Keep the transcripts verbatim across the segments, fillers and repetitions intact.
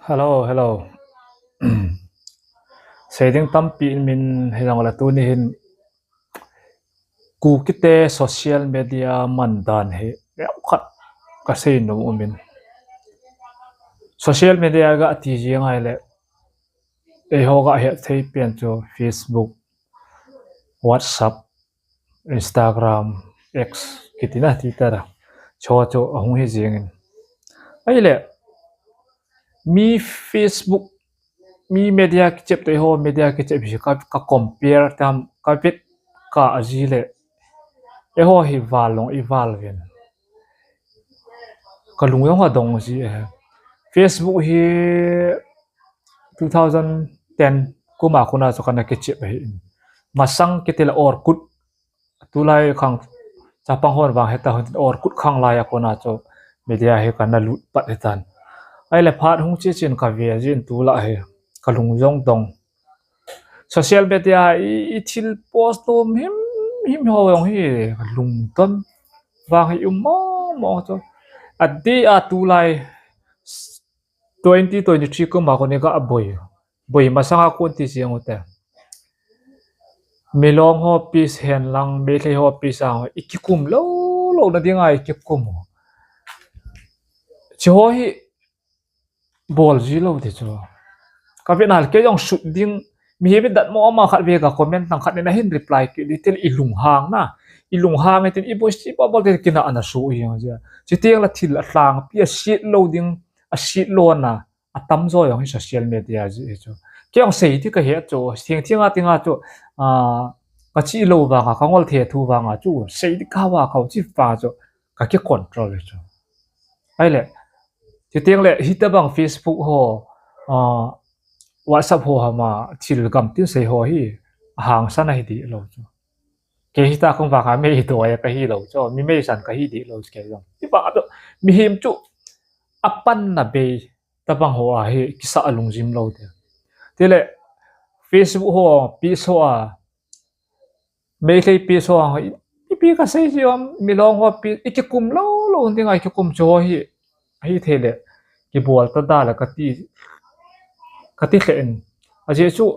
Hello, hello. Seiding tampi min hijongle tuni hin Kukite social media mandan hi neokhat kasei nom umin. Social media gati jing ahile, eiho gahet thei pen chu Facebook, WhatsApp, Instagram, X, kitina, Twitter a. Chuchu ahung hi jingin. Ahile, mi Facebook, mi media kichep te ho, media kichep hi ka, ka compare tam, ka vet kah jile. Eiho hi val long i val ven. Ka lung jong adong ji e. Facebook hi two thousand ten kuma kona chu kana kichep ahi. Masang kiti le Orkut, tulai khang chapang hon vang heta hon Orkut khang lai a kona chu media hi kana lut pat hitan. Ahile phat hung che chen ka ve jin tulai hi ka lung jong dong. Social media i, i thil post nom himhim ho jong hi ka lungdon vang hi um mong mong chu. Adeh a tulai twenty twenty-three kuma koni ka boi. Boi masanga kon ti jeng ute. Milong ho peace hen lang, Meitei ho peace ang, i kikum lou, lou na dinga i kikum. Chuho hi bol ji lou ti chu. Ka ve nal kei jong sut ding, mihem i datmo ama khat ve ka comment lang khat nin ahin reply kit ding, tel i lunghang na. I lunghang e tin i boi si pa bol te kina ana su i jong ja. Chutiang la thil a lhangpi a sit lou ding, a sit lou na, atam jo jong hi social media ji hi chu. Kei jong sei ti ka he chu, thing thing a tinga chu, a, ka chi lou vanga, ka ngol the thu vanga chu, sei ti ka wa ka chi pa chu, ka ki control chu. Ahile, chutiang le, hitabang Facebook ho, a, WhatsApp ho hama, thil gam tin sei ho hi, ahangsan ahi di lou chu. Kei hita kong vanga mei to ya ka hi lou chu, mi mei san ka hi di lou chu kei jong. Ti ba to, mihem chu, apan na bei, tabang ho a hi kisa a lungjim lou te. Tile, Facebook ho, peace ho a, Meitei peace ho a, i, ipi ka sei ji am, Milong ho peace, i kikum lou, lou dinga i kikum chu ho hi, hi thei le, kibol ta da le kati, kati hle in. Ajeh chu,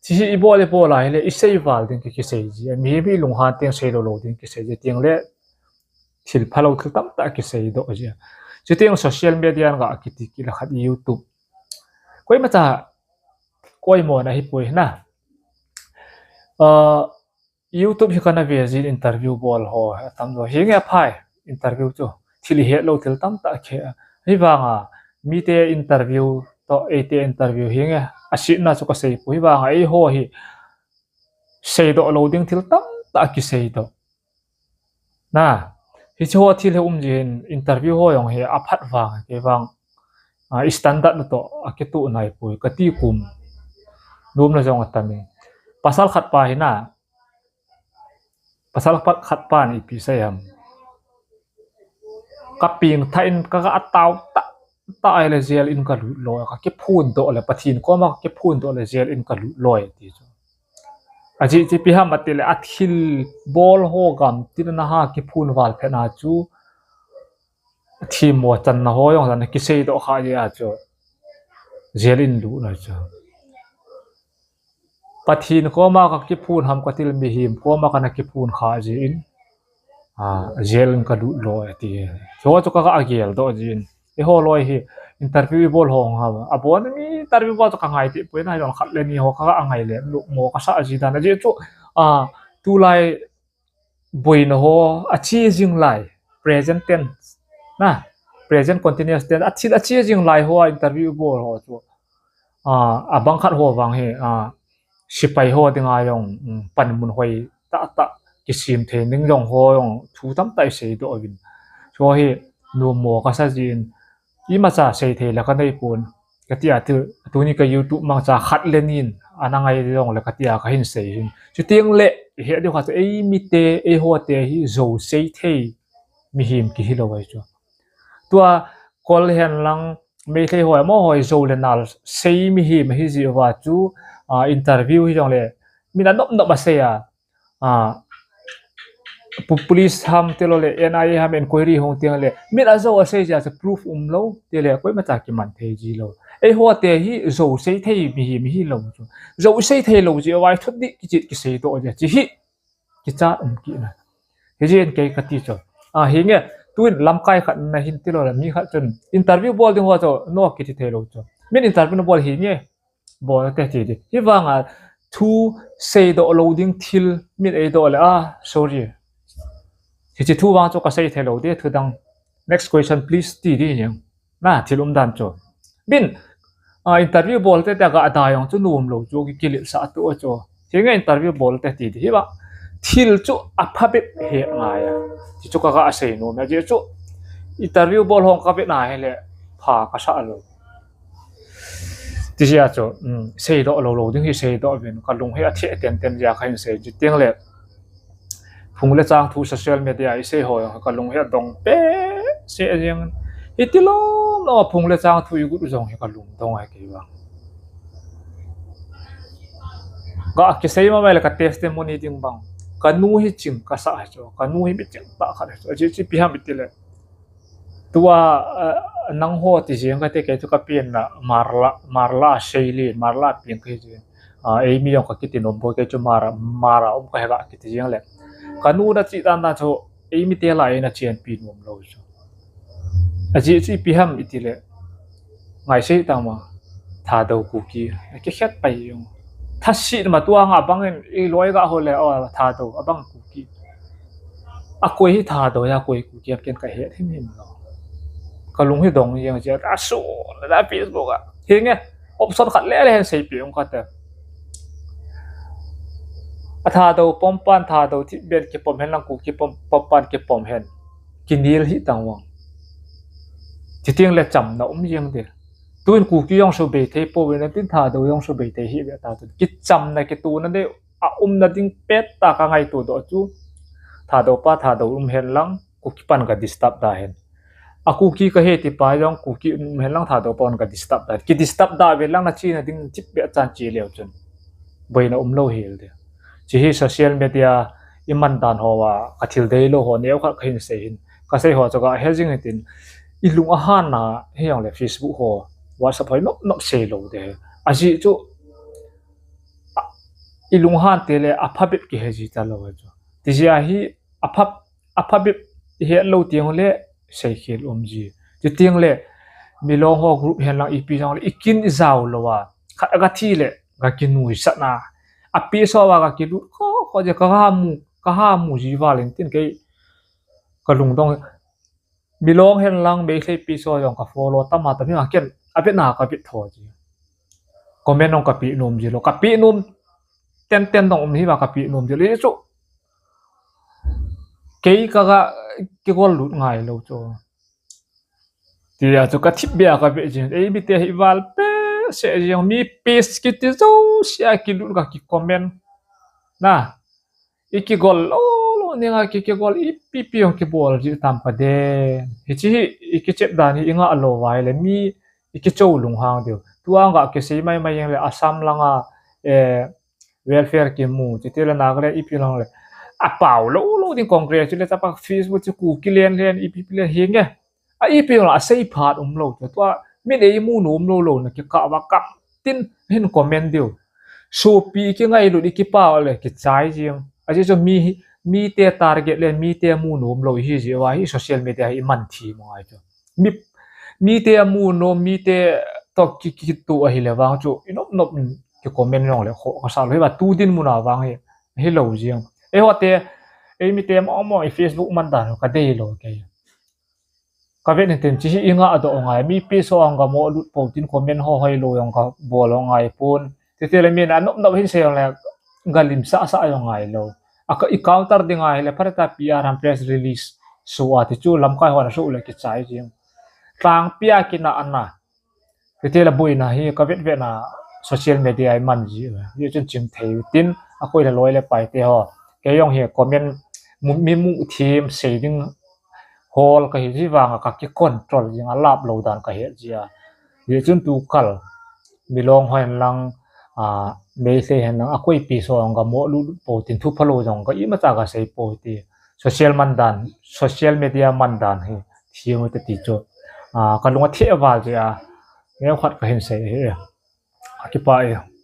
Chi hi i bol i bol a hile, i sei val ding ki, kisei ji. Mihem i lunghan teng sei lou lou ding kisei ji. Tiang le, thil phalou thil tamtah kisei doh ji. Chutiang social media nga kiti kila khat YouTube. Koima cha, koima na hi poi na. A, YouTube hi kana ve jin interview bol ho, atam jo. Hi nge phai, interview chu. Thil i het lou thil tamtah khe. Hi vanga, mite interview, to eite interview hi nge. Asitna chu ka sei poi hi vanga, eiho hi. Sei doh lou ding thil tamtah kisei doh. Na, hi chu ho thil hi um jin interview ho jong hi aphat vang, kei vang. A, standard na to, akitu nai poi, kati kum. Nom na jong atam e. Pasal khat pa hi na, Pasal khat, khat pan ipi sei ham. Ka ping tha in ka, ka atau ta, ta ai le jail in ka lut loi, ka kiphun doh le, Pathen koma ka kiphun doh le jail in ka lut loi ti chu. Ajeh chu ipi ham ati le, athil bol ho gam tin na ha kiphun val phet na chu. Themmo channa ho jong jana kisei doh kha jeh a chu. Jail in lut loi chu. Pathen koma ka kiphun ham ka til mihem koma kana kiphun kha jin. A, jail in ka lut loi ati. Chu chu ka, ka agel doh jin. Eiho loi hi interview i bol ho ham. Abon mi interview bol chu ka ngai ti poi na jong khat le ni ho ka, ka angai le. Lukmo ka sa ji dan. Ajeh chu, a, tulai boina ho, ache jing lai, present tense, na, present continuous tense, ache, ache jing lai ho, interview bol ho chu. A, abang khat ho vang hi, a, sipai ho dinga jong, um, panmun hoi tah tah, kisem thei ning jong ho jong, thu tamtah i sei doh uvin. Chu hi, numo ka sa jin, imacha sei thei la ka nei pon. Ka tia tu, tuni ka YouTube mangcha khat le nin, ana ngai jong le ka tia ka hin sei hin. Chutiang le, he diu kha chu ei mite, eiho te hi jo sei thei mihem kihi lou ai chu. Tua kol hen lang, Meitei ho, mo ho jo le nal sei mihem hi ji uva chu, a, interview hi jong le, min anop nop a sei a, a, pu-, police ham tilou le, N I A ham inquiry hung tiang le, min ajo a sei jia chu proof um lou, ti le, koima cha kiman thei ji lou. Eiho te hi jou sei thei mihem hi lou chu. Jou sei thei lou chu, vai thut di kichit kisei to ja chi hi. Kichat um kina. Hijeh in kei kati chu. A, hinge, tuin lamkai khat nahin tilou le, mi khat chun interview bol ding ho chu, no kiti thei lou chu. Min interview nabol hinge, bol te ti di. Hivanga thu seidoh lou ding thil min eidoh le, a, sorry. Hichi thu vang chu kasei thei lou di, thu dang. Next question, please, ti di ning. Na, thil umdan chu. Min, a, interview bol te te ga da jong chu nom lou chu, ki, kiletsah tu chu. Hinge interview bol te ti di hi ba. Thil chu aphabep he ngai a. Ti chu ka ga sei nom a, ji chu. Interview bol hong ka ve na he le, pha kasa lou. Ti jia chu, um, seidoh lou lou ding hi seidoh vin, ka lung hi athe ten ten jia kahin sei, ti teng le. Phung le chang thu social media isei ho, ka lung hi adong pe, se jeng. Hiti lom lom a phung le chang thu igut jong hi ka lung dong ai kei bang. Ka kisei ma mai le ka testimony ding bang. Ka nu hi ching kasa chu, ka nu hi mi ching tah khat chu. Aji chi ipi ham iti le. Tua, a, nangho ti jeng kate kei chu ka pen na Marla, Marla sei le, Marla pen kei chu. A, eimi jong ka kiti nom poi kei chu Mara, Mara um ka he ga kiti jeng le. Ka nu na chi dan dan chu eimi te la eina chen pi nom lou chu. Aji chi ipi ham iti le. Ngai sei ta ma. Thadou Kuki. Ki khet pai jong. Thasit ma tua nga bang in i loi ga ho le, o, Thadou, abang Kuki. Akoi hi Thadou a, koi Kuki a ken ka het him him lou. Ka lung hi dong jeng jia, asu, na Facebook a. Hinge, option khat le le hen sei pi ung kate. A Thadou pom pan, Thadou thipbeh kipom hen lang Kuki pom, pom pan kipom hen. Kinel hi tang vang. Ti teng le chamna um jeng de. Tuin Kuki jong subei thei pouvin tin Thadou jong subei thei hi ve ta tu. Kichamna kituna de a umna ding pet ta ka ngaito doh chu. Thadou pa Thadou um hen lang, Kuki pan ka disturb da hen. A Kuki ka he ti pa jong Kuki um hen lang Thadou pan ka disturb da. Ki disturb da ve lang na china ding chip be chan chi leu chun. Boina um lou hel de. Chi hi social media i man dan ho a, ka thil dei lou ho neo khat ka hin sei hin. Ka sei ho chu ka he jing hitin. I lung a han na, he jong le Facebook ho, WhatsApp ho, nop nop sei lou de. Aji chu, a, i lung han te le aphabep ki he ji ta lou chu. Ti jia hi apha, aphabep i he lou ti jong le sei khel um ji. Ti teng le milong ho group hen lang ipi jong le i kin i jao lou a. Khat a ka thi le ka kinuisat na. Api so wa ka kilut ko, ko je ka ha mu, ka ha mu ji va len tin kei ka lungdong. Milong hen lang Meitei pi so jong ka follow tam a tam hi a ken a vet na ka vet tho ji. Comment jong ka pi nom ji lou. Ka pi nom ten ten dong um hi ma ka pi nom ji lou. Chu kei ka ga kigol lut ngai lou chu. Ti a chu ka thipbeh a ka ve jin. Eimi te hi val pe se jeng mi page kiti jouse a kilut ka ki comment. Na. I kigol lou lou ning a ki, kigol ipi pi jong kibol ji tam pa de. Hichi hi i kichep dan hi i nga lou vai le mi i kicho lunghang diu. Tua nga kisei mai mai jeng le Assam lang a, eh, welfare kimu, ti te le Nagaland ipi lang le. A pau lou lou ding Congress le chapa Facebook chu Kuki len len ipi pi le hinge. A ipi lang a sei phat um lou chu. Tua min ei mu nom lou lou na ki ka va kam tin hin comment diu. Sopi ki ngailut i ki pau le ki chai jing. Aji chu mi, mi te target le mi te mu nom lou hi ji va hi social media hi man thi mo ai chu. Mi, mi te mu nom, mi te to ki, ki tu a hi le vang chu. I nop nop ki comment jong le kho ka sa lou hi va tu din mu na vang hi. Hi lou jing. Eiho te, eimi te mo mo i Facebook man dan ka dei lou kei. Ka vet ni tin chi hi i nga doh ngai, mi pi so ang ka mo lut po tin comment ho hoi lou jong ka bol ngai pon. Ti te le min a nop nop hin sei jong le ga lim sa sa jong ngai lou. A ka i counter ding ngai le pharata P R ham press release. So a ti chu lamkai ho na so le ki chai jing. Tlang pia ki na ana. Kiti la boina hi ka vet vet na social media i man ji. Hi chun chim thei tin a koi la loi le pai te ho. Kei jong hi comment mu, mi mu thim sei ding hol ka hi ji vang a ka ki control jing a lap lou dan ka he ji a. Hi chun tu kal milong ho hen lang, a, Meitei hen lang a koi pi so ang ka mo lu po tin thu pha lou jong ka i ma cha ka sei po ti. Social man dan, social media man dan hi thim te ti chu. A, ka lung a the val ji a. Neokhat kahin sei hi. Akipah e.